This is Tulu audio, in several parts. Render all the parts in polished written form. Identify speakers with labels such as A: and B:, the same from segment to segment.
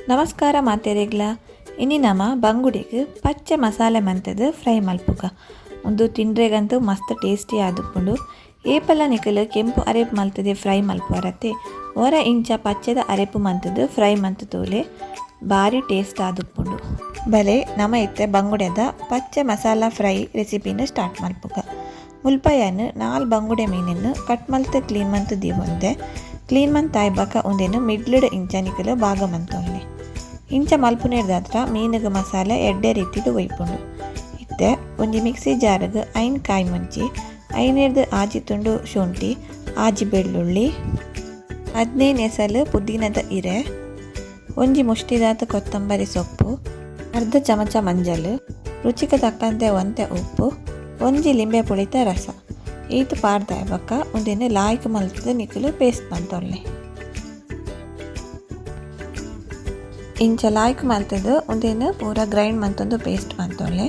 A: ನಮಸ್ಕಾರ ಮಾತೆರೆಗ್ಲ. ಇನಿ ನಮ ಬಂಗುಡೆಗ್ ಪಚ್ಚೆ ಮಸಾಲೆ ಮಂತದ್ ಫ್ರೈ ಮಲ್ಪುಗ. ಉಂದು ತಿಂಡ್ರೆಗಂತೂ ಮಸ್ತ್ ಟೇಸ್ಟಿ ಆದುಪ್ಪುಂಡು. ಏಪಲ ನಿಕುಲು ಕೆಂಪು ಅರೆಪು ಮಲ್ತದೆ ಫ್ರೈ ಮಲ್ಪುವರತೆ ಒರ ಇಂಚ ಪಚ್ಚೆದ ಅರೆಪು ಮಂತದ್ ಫ್ರೈ ಮಂತ್ ತೂಲೆ ಬಾರಿ ಟೇಸ್ಟ್ ಆದುಪ್ಪುಂಡು. ಬಲೆ ನಮ ಇತ್ತೆ ಬಂಗುಡೆದ ಪಚ್ಚೆ ಮಸಾಲ ಫ್ರೈ ರೆಸಿಪಿನ ಸ್ಟಾರ್ಟ್ ಮಲ್ಪುಗ. ಮುಲ್ಪಯನ್ 4 ಬಂಗುಡೆ ಮೀನನ್ನು ಕಟ್ ಮಲ್ತ್ ಕ್ಲೀನ್ ಮಂತ್ ದೀವೊಂದೆ. ಕ್ಲೀನ್ ಮಂತ್ ಆಯ್ಬಕ ಉಂದೆನು ಮಿಡ್ಲುಡ್ ಇಂಚ ನಿಕುಲು ಭಾಗ ಮಂತೊಲ್ಲೆ. ಇಂಚ ಮಲ್ಪುನೆರ್ದಾತ್ರ ಮೀನುಗು ಮಸಾಲೆ ಎಡ್ಡೆ ರೀತಿಡ್ ಒಯ್ಪುಂಡು. ಇತ್ತೆ ಒಂಜಿ ಮಿಕ್ಸಿ ಜಾರುಗು 5 ಕಾಯಿ ಮುಂಚಿ, 5 6 ತುಂಡು ಶುಂಠಿ, 6 ಬೆಳ್ಳುಳ್ಳಿ, 15 ಎಸಲು ಪುದೀನದ ಇರೆ, ಒಂಜಿ ಮುಷ್ಟಿದಾತ ಕೊತ್ತಂಬರಿ ಸೊಪ್ಪು, ಅರ್ಧ ಚಮಚ ಮಂಜಲ್, ರುಚಿಗೆ ತಕ್ಕಂತೆ ಒಂತೆ ಉಪ್ಪು, ಒಂಜಿ ಲಿಂಬೆ ಪುಳಿತ ರಸ. ಈತ್ ಪಾಡ್ದಾಯ ಬೊಕ್ಕ ಉಂದೆನ್ ಲಾಯ್ಕ್ ಮಲ್ತುದು ನಿಕುಲು ಪೇಸ್ಟ್ ಮಂತೊಲ್ಲೆ. ಇಂಚ ಲಾಯ್ಕ್ ಮಲ್ತುದು ಉಂದೆನ್ ಪೂರ ಗ್ರೈಂಡ್ ಮಂತೊಂದು ಪೇಸ್ಟ್ ಮಂತೊಲ್ಲೆ.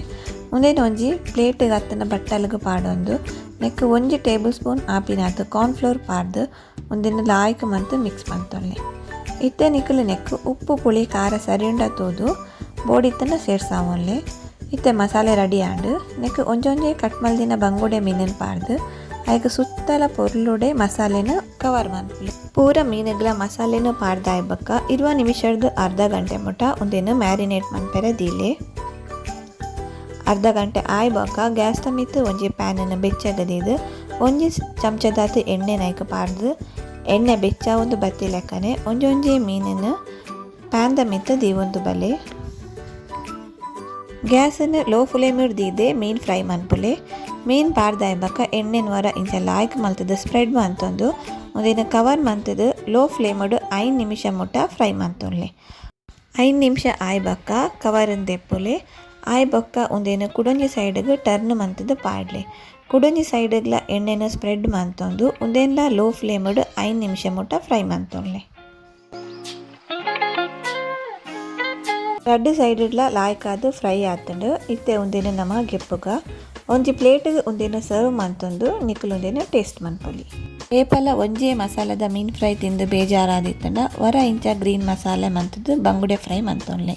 A: ಉಂದೆನ್ ಒಂಜಿ ಪ್ಲೇಟ್ ಅತ್ತನ ಬಟ್ಟಲ್ಗ್ ಪಾಡೊಂದು ನೆಕ್ ಒಂಜಿ ಟೇಬಲ್ ಸ್ಪೂನ್ ಆಪಿನಾತ್ ಕಾರ್ನ್ ಫ್ಲೋರ್ ಪಾಡ್ದು ಉಂದೆನ್ ಲಾಯ್ಕ್ ಮಂತ್ ಮಿಕ್ಸ್ ಮಂತೊಲ್ಲೆ. ಇತ್ತೆ ನಿಕುಲು ನೆಕ್ ಉಪ್ಪು ಪುಳಿ ಖಾರ ಸರಿಯುಂಡ ತೂದು ಬೋಡಿತ್ತನ ಸೇರ್ಸಾವೊಲ್ಲೆ. ಇತ್ತೆ ಮಸಾಲೆ ರೆಡಿ ಆಂಡ್. ನೆಕ್ ಒಂಜೊಂಜೆ ಕಟ್ ಮಲ್ದಿನ ಬಂಗುಡೆ ಮೀನನ್ ಪಾಡ್ದು ಐಕ್ ಸುತ್ತಲ ಪೊರ್ಲುಡೆ ಮಸಾಲೆನ ಕವರ್ ಮನ್ಪುಲೆ. ಪೂರ ಮೀನುಗಳ ಮಸಾಲೆನು ಪಾಡ್ದಾಯ್ ಬೊಕ್ಕ 20 ನಿಮಿಷರ್ದ್ ಅರ್ಧ ಗಂಟೆ ಮುಟ ಉಂದೆನ್ ಮ್ಯಾರಿನೇಟ್ ಮನ್ಪೆರೆ ದೀಲೆ. ಅರ್ಧ ಗಂಟೆ ಆಯ್ ಬೊಕ್ಕ ಗ್ಯಾಸ್ ದ ಮಿತ್ತ್ ಒಂಜಿ ಪ್ಯಾನ್ ಬೆಚ್ಚಗದೀದ್ ಒಂಜಿ ಚಮಚದಾತ್ ಎಣ್ಣೆ ನೈಕ್ ಪಾಡ್ದು ಎಣ್ಣೆ ಬೆಚ್ಚ ಒಂದು ಬತ್ತಿ ಲೆಕ್ಕನೆ ಒಂಜೊಂಜೆ ಮೀನನ್ನು ಪ್ಯಾನ್ ದ ಮಿತ್ತ್ ದೀವೊಂದು ಬಲೆ. ಗ್ಯಾಸನ್ನು ಲೋ ಫ್ಲೇಮ್ ದೀದೆ ಮೀನ್ ಫ್ರೈ ಮನ್ಪುಲೆ. ಮೀನ್ ಪಾಡ್ದಾಯ್ ಬೊಕ್ಕ ಎಣ್ಣೆನ್ ವರ ಇಂಚ ಲಾಯ್ಕ್ ಮಲ್ತುದು ಸ್ಪ್ರೆಡ್ ಮಂತೊಂದು ಉಂದೆನ್ ಕವರ್ ಮಂತುದು ಲೋ ಫ್ಲೇಮ್ 5 ನಿಮಿಷ ಮುಟ ಫ್ರೈ ಮಂತೊಲ್ಲೆ. 5 ನಿಮಿಷ ಆಯ್ ಬೊಕ್ಕ ಕವರ್ ದೆಪ್ಪುಲೆ. ಆಯ್ ಬೊಕ್ಕ ಉಂದೆನ್ ಕುಡೊಂಜಿ ಸೈಡ್ಗ್ ಟರ್ನ್ ಮಂತುದು ಪಾಡ್ಲೆ. ಕುಡೊಂಜಿ ಸೈಡ್ಗ್ಲ ಎಣ್ಣೆನ ಸ್ಪ್ರೆಡ್ ಮಂತೊಂದು ಉಂದೆನ್ಲ ಲೋ ಫ್ಲೇಮ್ 5 ನಿಮಿಷ ಮುಟ ಫ್ರೈ ಮಂತೊಲ್ಲೆ. ರಡ್ಡ್ ಸೈಡ್ಲ ಲಾಯ್ಕಾದ್ ಫ್ರೈ ಆತುಂಡು. ಇತ್ತೆ ಉಂದೆನ್ ನಮ ಗೆಪ್ಪುಗ. ಒಂಜಿ ಪ್ಲೇಟ್ ಉಂದೆನ್ ಸರ್ವ್ ಮಂತೊಂದು ನಿಕುಲು ಉಂದೆನ್ ಟೇಸ್ಟ್ ಮನ್ಪೊಲಿ. ಏಪಲ ಒಂಜೇ ಮಸಾಲೆದ ಮೀನ್ ಫ್ರೈ ತಿಂದು ಬೇಜಾರಾದಿತ್ತಂಡ ವರ ಇಂಚ ಗ್ರೀನ್ ಮಸಾಲೆ ಮಂತುದು ಬಂಗುಡೆ ಫ್ರೈ ಮಂತೊಲ್ಲೆ.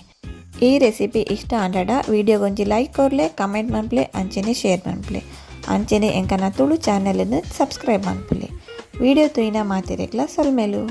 A: ಈ ರೆಸಿಪಿ ಇಷ್ಟ ಆಂಡಡ ವಿಡಿಯೋಗ್ ಒಂಜಿ ಲೈಕ್ ಕೊರ್ಲೆ, ಕಮೆಂಟ್ ಮನ್ಪುಲೆ, ಅಂಚೆನೆ ಶೇರ್ ಮನ್ಪುಲೆ. ಅಂಚೆನೆ ಎಂಕನ ತುಳು ಚಾನೆಲ್ ನ್ ಸಬ್ಸ್ಕ್ರೈಬ್ ಮನ್ಪುಲೆ. ವಿಡಿಯೋ ತೂಯಿನ ಮಾತೆರೆಗ್ಲ ಸೊಲ್ಮೆಲು.